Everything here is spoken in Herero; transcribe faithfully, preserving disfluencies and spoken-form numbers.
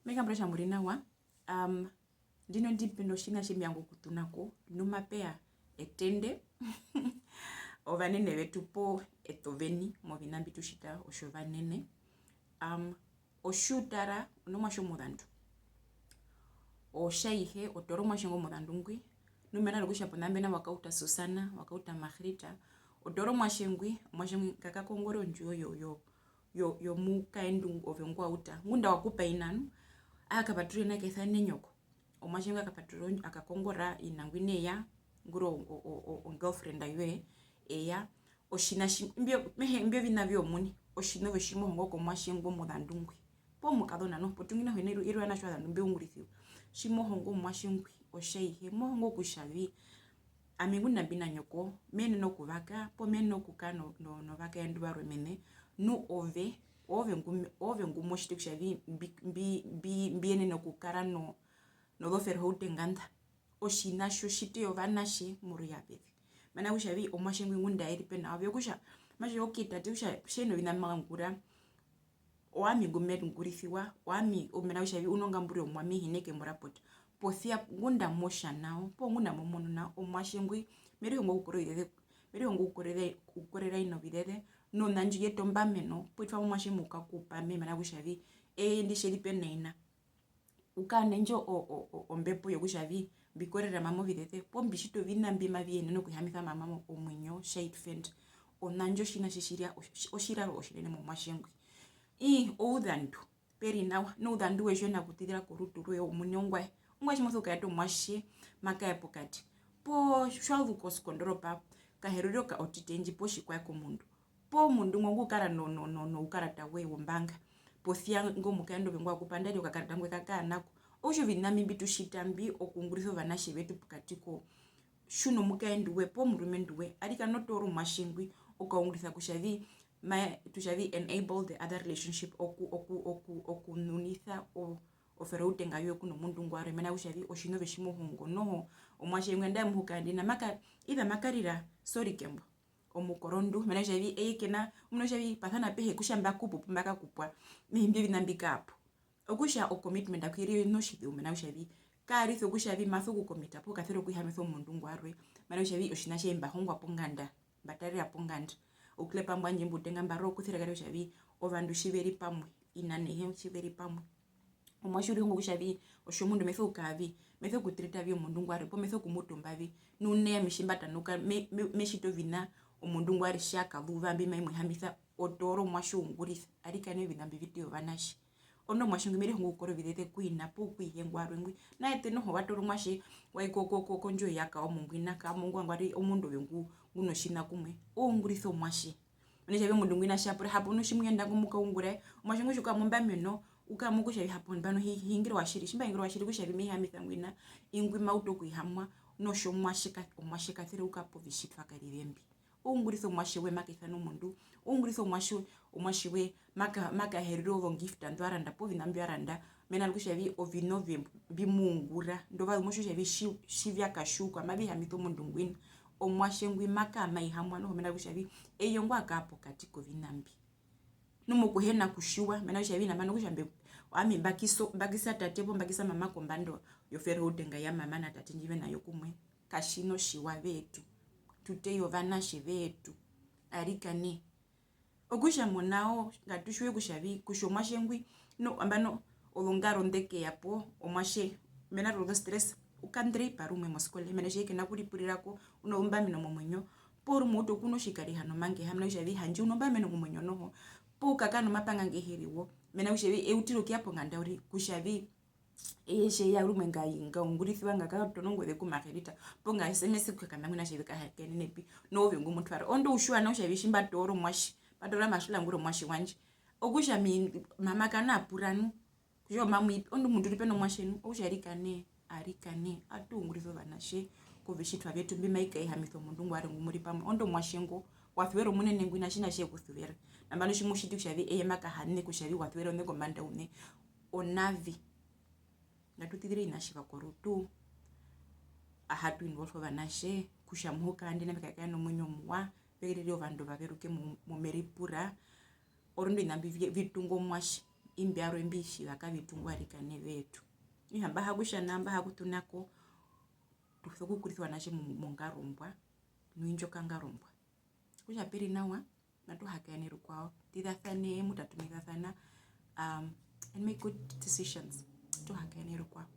Mehee, kambura kutja mu ri nawa. Um, ndino ndi pe notjiṋa tji mbi vanga okutuna ko, nu mape ya etende, ovanene vetu poo eṱe oveni moviṋa mbi tu tjita otjovanene. Um, otji u tara, u nomuatje omuzandu. Otja ihe o toora omuatje ngo omuzandu ngwi, nu mena rokutja pona mbena wa kauta Susana, wa kauta Margarita, o toora omuatje ngwi, omuatje ngwi nga kakongore ondjuwo yo, yo, yo, yomukaendu ove ngu wa uta. Ngunda wa kupa ina nu, aa kapaturura ina kesa ne nyoko. Omuatje ngwi a kapaturura, a kakongora ina ngwi ne ya, ngu ri o, o, o, o, o girlfriend yoye, e ya. Otjiṋa tji, mbyo, mehee, mbyo oviṋa vyomuini, otjiṋa ove tji mo hongo komuatje ngwi omuzandu ngwi. Poo omukazona noho, potuingi noho ina iru-, iru ovanatje ovazandu mbe ungurisiwa. Tji mo hongo omuatje ngwi, otja ihe, mo hongo kutja vi, ami ngunda mbi na nyoko, me yenene okuvaka, poo me yenene okukara no, no, novakaendu varwe mene, nu ove, oove ngu me, oove ngu mo tjiti kutja vi, mbi, mbi, mbi, mbi yenene okukara no, nozoverhoutenga nḓa. Otjiṋa tjo tjita ovanatje moruyaveze. Mena rokutja vi, omuatje ngwi ngunda e ri pe na ove, okutja, matje okitate, okutja, tje na oviṋa mbi ma ungura, owami ngu me ungurisiwa, owami, mena rokutja vi, u nongamburiro omuwa, me hina ke mo rapota. Posia ngunda mo tja nao, poo ngunda mo munu nao, omuatje ngwi, me rihongo okukorera ovizeze, me rihongo okukorera, okukorera ina ovizeze, nona ndji yeta ombameno, poo i twa mo omuatje mo kakupa, me mena rokutja vi, eye ndi tje ri pe na ina. U kara na indjo o, o, o, ombepo yokutja vi, mbi korera mama ovizeze, poo mbi tjita oviṋa mbi mavi yenene okuhihamisa mama mo-, omuinyo, tja itfend. Ona ndjo otjiṋa tji tji rya otji-, otjiraro otjinene momuatje ngwi. Ii, ouzandu, pe ri nawa, nouzandu we tjo na kutizira korutu rwoye omuini ongwaye. Ongwaye tji mo sokukayeta omuatje, ma kaya pokati. Poo tji wa zu koskondoropa, kaherurire oka-, otite ndji poo tjikwaye komundu. Poo omundu ngo ngu kara no, no, no, noukarata woye wombanga. Posia ingo mukaendu ove ngwa kupa nandarire okakarata ngwe ka kara na ko. Okutja oviṋa mbi mbi tu tjita mbi okuungurisa ovanatje vetu pokati ko, tji u nomukaendu woye poo murumendu woye, arikana o toora omuatje ngwi, o kaungurisa kutja vi, ma-, tu tja vi enable the other relationship oku, oku, oku, okununisa o, overhoutenga yoye ku nomundu ngwarwe, mena rokutja vi, otjiṋa ove tji mo hongo noho, omuatje ngwi andae muhuka ndina, ma ka-, either ma karira, sorry kembo. Omukorondu, mena rokutja vi, eye ke na, u muna kutja vi, pasana pehe kutja mba kupwa poo mba kakupwa, mehee imbyo oviṋa mbi kaapo. Okutja o commitment aku i ri oviṋa otjizeu, mena rokutja vi, kaa ri so kutja vi, ma so kukomita poo ka sere okuhihamisa omundu ngwarwe, mena rokutja vi, otjiṋa tjandje mba hongwa ponganda, mba tarera ponganda. Okuklepa mbwandje mbutenga mba rora okuserekarera kutja vi, ovandu tji ve ri pamwe, ina na ihe tji ve ri pamwe. Omuatje u rihonga kutja vi, otjomundu me sokukara vi, me sokutreta vi omundu ngwarwe, poo me sokumutumba vi, nu nai ami tji mba tanauka, me, me, me tjiti oviṋa omundu ngwarwe tja kazuva mbi mai mu hihamisa, o toora omuatje o ungurisa, arikana oviṋa mbi vi ṱiya ovanatje. Orondu omuatje ngwi me rihongo okukora ovizeze ku ina poo ku ihe ngwarwe ngwi. Naete noho wa toora omuatje, wa i ko, ko, ko, kondjuwo ya kaomo ngwina, kaomo ngwa ngwari omundu ove ngu, ngu notjiṋa kumwe, o ungurisa omuatje. Mena kutja vi omundu ngwina tja pura, hapo nu tji mu yenda ngo mu kaungura, omuatje ngo tji u kara mombameno, u kara mo kutja vi hapo nambano hi-, hi hingire owatjiri, tji mba hingire owatjiri kutja vi me hihamisa ngwina, ingwi ma utu okuhihamwa, notjo omuatje ka-, omuatje ka sere u kapa ovitjitwa karive mbi. O ungurisa omuatje woye ma kaisana omundu, o ungurisa omuatje, omuatje woye ma ka-, ma kaherere ozongifta nḓu wa randa poo oviṋa mbi wa randa, mena rokutja vi oviṋa ove mbi mu ungura, ndovazu mo tjiwa kutja vi tji-, tji vya katjiukwa, mavi hihamisa omundu ngwina, omuatje ngwi ma kara ma hihamwa noho, mena rokutja vi eye ongwa kara pokati koviṋa mbi. Nu mokuhena kutjiwa, mena rokutja vi nambano kutja mbe-, owami mba kisa, mba kisa tate poo mba kisa mama kombanda yoverhoutenga ya mama na tate ndji ve na yo kumwe, katjiṋa otjiwa vetu, tu teya ovanatje vetu, arikana. Okutja monao, ngatu tjiwe kutja vi, kutja omuatje ngwi, nu, nambano, ozongaro nḓe keya po, omuatje, mena rozo stress, u kandreipa rumwe moskole, mena kutja eye ke na kuripurira ko, u nozombameno momuinyo, poo rumwe u utu okunwa otjikariha nomangeha, mena kutja vi, handje u nombameno momuinyo noho, poo u kakara nomapanga nge he ri wo, mena kutja vi, e utire okuya ponganda uriri, kutja vi, eye tje ya rumwe nga, nga ungurisiwa nga ka tono ongoze ku Margarita, poo nga S M S kutja kana ngwina tje vi ka hakaenene pi, noove ngu mu twara. Orondu u tjiwa nao kutja vi tji mba toora omuatje, mba toora Marcela ngu ri omuatje wandje. Okutja mi-, mama ka na pura nu, kutja mama ipi, orondu omundu u ri pe nomuatje nu, okutja arikana, arikana, atu ungurisa ovanatje kovitjitwa vyetu mbi mai kahihamisa omundu ngwarwe ngu mu ri pamwe. Orondu omuatje ngo, wa suvera omunene ngwina tjiṋa tje ku suvera. Nambano tji mo tjiti kutja vi eye ma kahane kutja vi wa suvera uṋe kombanda uṋe, onavi. Ngatu ṱizire oviṋa tjiva korutu, a ha tu involve ovanatje, kutja muhuka andi na ve kakara nomuinyo omuwa, ve rire ovandu va veruke mo-, momeripura, orondu oviṋa mbi vi-, vi tunga omuatje. imbi vyarwe mbi tjiva kavi tungwa arikana vetu. Okutja mba ha kutja nao, mba ha kutu nao, tu sokukurisiwa ovanatje mo-, mongarumbwa, nu indjo kangarumbwa. Okutja pe ri nawa, matu hakaene rukwao, tu zasanee, mu tatumisasana, um, and make good decisions. Tu hakaene rukwao.